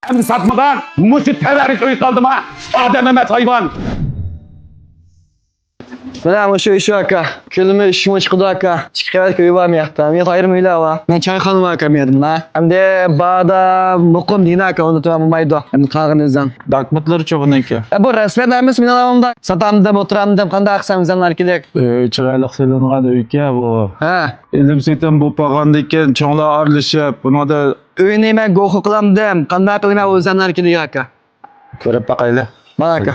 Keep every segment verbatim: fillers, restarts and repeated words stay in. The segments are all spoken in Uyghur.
ئەمدى ساتمىغان مۇشۇ تەۋەررۈك ئۆي قالدىما؟ ئادەم ئەمەس، ھايۋان. مانا مۇشۇ ئۈچ ئاكا. كۈنىمۇ ئۈچ مىڭ چىقىدۇ ئاكا. ئىككى قەۋەت ئۆي بار مۇ ياقتا. مۇ ياقتا ئايرىم ئۆيلەر بار. مەن چايخانا بار ئاكا مۇ يەردە. ئەمدى باردا مۇقىم دېگىنە ئاكا، ئۇنى تۇرۇپ بولمايدۇ. ئەمدى قالغىنى ئۆزۈڭ. دوكۇمېنتلىرىچۇ بۇنىڭكى؟ ئە، بۇ رەسمىيەت ئەمەس مېنىڭ ئالدىمدا. ساتامدىم، ئولتۇرامدىم، قانداق قىلسام ئۆزۈڭلار كېلىك. ئۆي چىرايلىق سېلىنغان ئۆيكەن بۇ. ھە. ئېلىم سېتىم بولۇپ قالغاندىن كېيىن چوڭلار ئارىلىشىپ، بۇنىڭدا ئۆينى مەن گوخۇ قىلامدىم، قانداق قىلىمەن ئۆزۈڭلار كېلىك ئاكا. كۆرۈپ باقايلى. مانا ئاكا.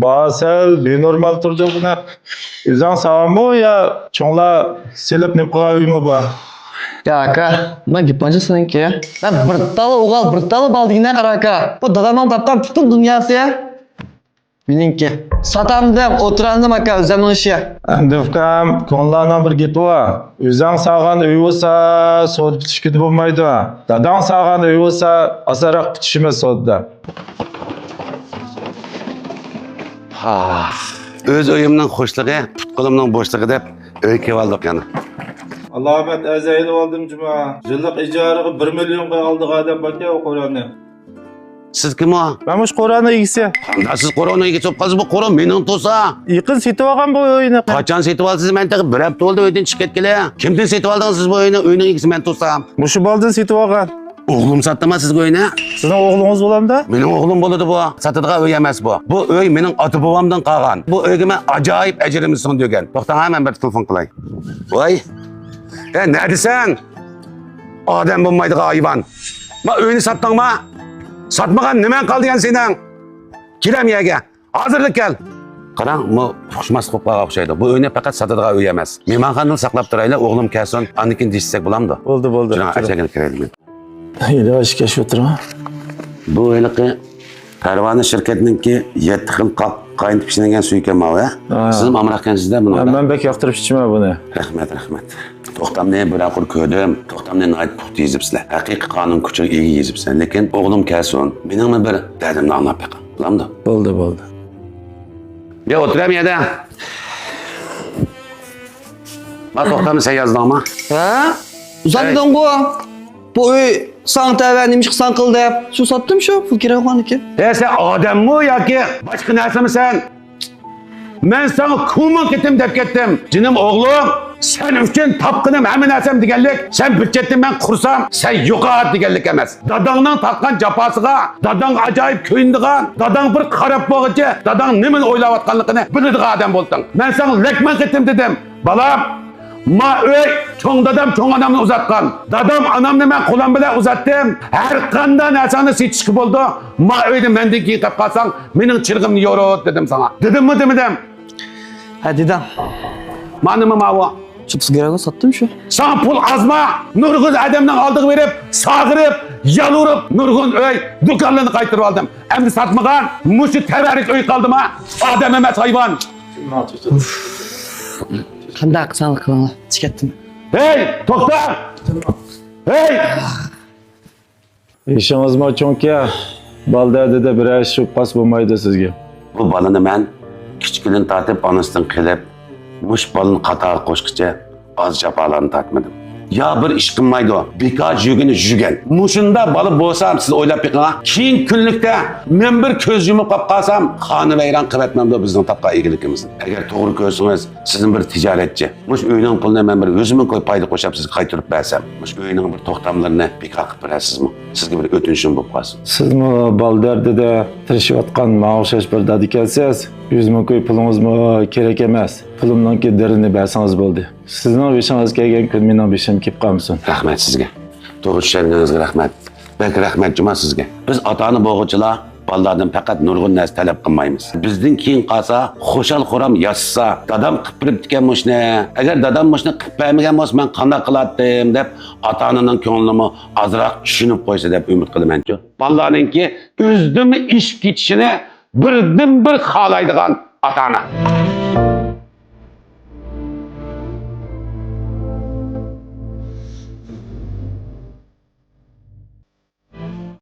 باھا سەل بىنورمال تۇرىدۇ بۇنى. ئۆزۈڭ سالغانمۇ يا چوڭلار سېلىپ نېمە قىلغان ئۆيمۇ بار؟ يا ئاكا، مانا گېپىڭچە سېنىڭكى. مەن بىر تال ئوغۇل، بىر تال بالا دېگىنە قارا ئاكا. بۇ دادامنىڭ تاپقان پۈتۈن دۇنياسى. مېنىڭكى. ساتامدىم، ئولتۇرامدىم ئاكا، ئۆزۈمنىڭ ئىشى. ئەمدى ئۇكام، كونىلارنىڭ بىر گېپى بار. ئۆزۈڭ سالغان ئۆي بولسا، سودا پۈتۈش كۈنى بولمايدۇ. داداڭ سالغان ئۆي بولسا، ئاسانراق پۈتۈشىمىز سودىدا. ھا، ئۆز ئۆيۈمنىڭ خۇشلۇقى، پۇت-قولۇمنىڭ بوشلۇقى دەپ ئۆيگە كېلىۋالدۇق يەنە. ئالامەت ئەرز ئېلىۋالدىم جۇما. يىللىق ئىجارىغا بىر مىليونغا ئالدىغان ئادەم باركەن ئۇ قورانى. سىزكىمۇ؟ مەن مۇشۇ قورانىڭ ئىگىسى. قانداق سىز قورانىڭ ئىگىسى بولۇپ قالىسىز؟ بۇ قوران مېنىڭ تۇرسا. يېقىن سېتىۋالغان بۇ ئۆينى. قاچان سېتىۋالدىڭىز؟ مەن تېخى بىر ھەپتە بولدى ئۆيدىن چىقىپ كەتكىلى. كىمدىن سېتىۋالدىڭىز سىز بۇ ئۆينى؟ ئۆينىڭ ئىگىسى مەن تۇرسام. مۇشۇ بالىدىن سېتىۋالغان. ئوغلۇم ساتتىما سىزگە ئۆينى؟ سىزنىڭ ئوغلىڭىز بولامدا؟ مېنىڭ ئوغلۇم بولىدۇ بۇ. ساتىدىغان ئۆي ئەمەس بۇ. بۇ ئۆي مېنىڭ ئاتا-بوۋامدىن قالغان. بۇ ئۆيگە مەن ئاجايىپ ئەجرىمنى سىڭدۈرگەن. توختاڭ ھە، مەن بىر تېلېفون قىلاي. ۋاي. ئە، نەدىسەن؟ ئادەم بولمايدىغان ھايۋان. ما ئۆينى ساتتىڭما؟ ساتمىغان نېمەڭ قالدى يەنە سېنىڭ؟ كېلەم يەرگە. ھازىرلا كەل. قاراڭ، بۇ ئۇقۇشماسلىق بولۇپ قالغان ئوخشايدۇ. بۇ ئۆينى پەقەت ساتىدىغان ئۆي ئەمەس. مېھمانخانىدا ساقلاپ تۇرايلى، ئوغلۇم كەلسۇن، ئاندىن كېيىن دېيىشسەك بولامدۇ؟ بولدى، بولدى. شۇڭا ئەجەل كىرەيلى. ھەيدەۋ ئىشكەش ئولتۇرما. بۇ ھېلىقى پەرۋانە شىركەتنىڭكى يەتتە خىل قاپ قاينىتىپ ئىشلەنگەن سۈيىكەن ماۋۇ، ھە؟ ھە. سىزمۇ ئامراقكەنسىز-دە بۇنىڭغا. ھە، مەن بەك ياقتۇرۇپ ئىچىمەن بۇنى. رەھمەت، رەھمەت. توختامنى بىرەر قۇر كۆردۈم. توختامنى ناھايىتى پۇختا يېزىپسىلەر. ھەقىقىي قانۇن كۈچىگە ئىگە يېزىپسىلەر. لېكىن ئوغلۇم كەلسۇن، مېنىڭمۇ بىر دەردىمنى ئاڭلاپ بېقىڭ. بولامدۇ؟ بولدى، بولدى. يا ئولتۇرام يەردە. ما توختامنى سەن يازدىڭما؟ ھە؟ ئۇزاندىڭغۇ. بۇ ئۆي ساڭا تەۋە، نېمىشقا ساڭا قىل دەپ. شۇ ساتتىم شۇ، پۇل كېرەك بولغاندىكىن. ھە، سەن ئادەممۇ ياكى باشقا نەرسىمۇ سەن؟ مەن ساڭا كۇمۇ قېتىم دەپ كەتتىم. جېنىم ئوغلۇم، سەن ئۈچۈن تاپقىنىم ھەممە نەرسەم دېگەنلىك، سەن بىر چەتتىن مەن قۇرسام، سەن يوقات دېگەنلىك ئەمەس. داداڭنىڭ تارتقان جاپاسىغا، داداڭغا ئاجايىپ كۆيۈنىدىغان، داداڭ بىر قاراپ بولغۇچە، داداڭ نېمىنى ئويلاۋاتقانلىقىنى بىلىدىغان ئادەم بولساڭ. مەن ساڭا لەك مىڭ قېتىم دېدىم. بالام، ما ئۆي چوڭ دادام، چوڭ ئانامنى ئۇزاتقان. دادام، ئانامنى مەن قولۇم بىلەن ئۇزاتتىم. ھەر قانداق نەرسەڭنى سېتىشقا بولىدۇ. ما ئۆينى مەندىن كېيىن تاپقانساڭ، مېنىڭ چىرىغىمنى يورۇت دېدىم ساڭا. دېدىممۇ دېمىدىم؟ ھە، دېدىڭ. مانىمۇ ماۋۇ. شۇ بىز گىرەگە ساتتىم شۇ. ساڭا پۇل ئازما؟ نۇرغۇن ئادەمنىڭ ئالدىغا بېرىپ، ساغىرىپ، يالۋۇرۇپ، نۇرغۇن ئۆي، دۇكانلارنى قايتۇرۇپ ئالدىم. ئەمدى ساتمىغان مۇشۇ تەۋەررۈك ئۆي قالدىما؟ ئادەم ئەمەس، ھايۋان. قانداق قىلساڭلار قىلىڭلار، چىقىپ كەتتىم. ھەي، توختا! ھەي! يېشىڭىزمۇ چوڭكەن، بالا دەردىدە بىرەر ئىش بولۇپ قالسا بولمايدۇ سىزگە. بۇ بالىنى مەن كىچىكىدىن تارتىپ ئانىسىدىن قېلىپ، مۇشۇ بالىنى قاتارغا قوشقىچە ئاز جاپالارنى تارتمىدىم. يا بىر ئىش قىلمايدۇ، بىكار يۈرگىنى يۈرگەن. مۇشۇنداق بالا بولسا، سىز ئويلاپ بېقىڭ، كېيىنكى كۈنلۈكتە مەن بىر كۆز يۇمۇپ قاپ قالسام، خانىۋەيران قىلىۋەتمەمدۇ بىزنىڭ تاپقان ئىگىلىكىمىزنى؟ ئەگەر توغرا كۆرسىڭىز، سىزمۇ بىر تىجارەتچى. مۇشۇ ئۆينىڭ پۇلىنى مەن بىر يۈز مىڭ كوي پايدا قوشاپ سىزگە قايتۇرۇپ بەرسەم، مۇشۇ ئۆينىڭ بىر توختاملىرىنى بىكار قىلىپ بېرەرسىزمۇ؟ سىزگە بىر ئۆتۈنۈشۈم بولۇپ قالسۇن. سىزمۇ بالا دەردىدە تىرىشىۋاتقان ماڭا ئوخشاش بىر دادا ئىكەنسىز. يۈز مىڭ كوي پۇلىڭىزمۇ كېرەك ئەمەس. پۇلۇمنىڭكى دېرىنى بەرسىڭىز بولدى. سىزنىڭ بېشىڭىز كەلگەن كۈن مېنىڭ بېشىم كېلىپ قالمىسۇن. رەھمەت سىزگە. توغرا چۈشەنگىنىڭىزگە رەھمەت. بەك رەھمەت جۇما سىزگە. بىز ئاتا-ئانا بولغۇچىلار بالىلاردىن پەقەت نۇرغۇن نەرسە تەلەپ قىلمايمىز. بىزدىن كېيىن قالسا، خۇشال-خۇرام ياشىسا، دادام قىلىپ بېرىپتىكەن مۇشۇنى. ئەگەر دادام مۇشۇنى قىلىپ بەرمىگەن بولسا، مەن قانداق قىلاتتىم دەپ، ئاتا-ئانىنىڭ كۆڭلىنىمۇ ئازراق چۈشىنىپ قويسا دەپ ئۈمىد قىلىمەنچۇ. بالىلارنىڭكى ئۆزىدىنمۇ ئېشىپ كېتىشىنى بىردىنبىر خالايدىغان ئاتا-ئانا.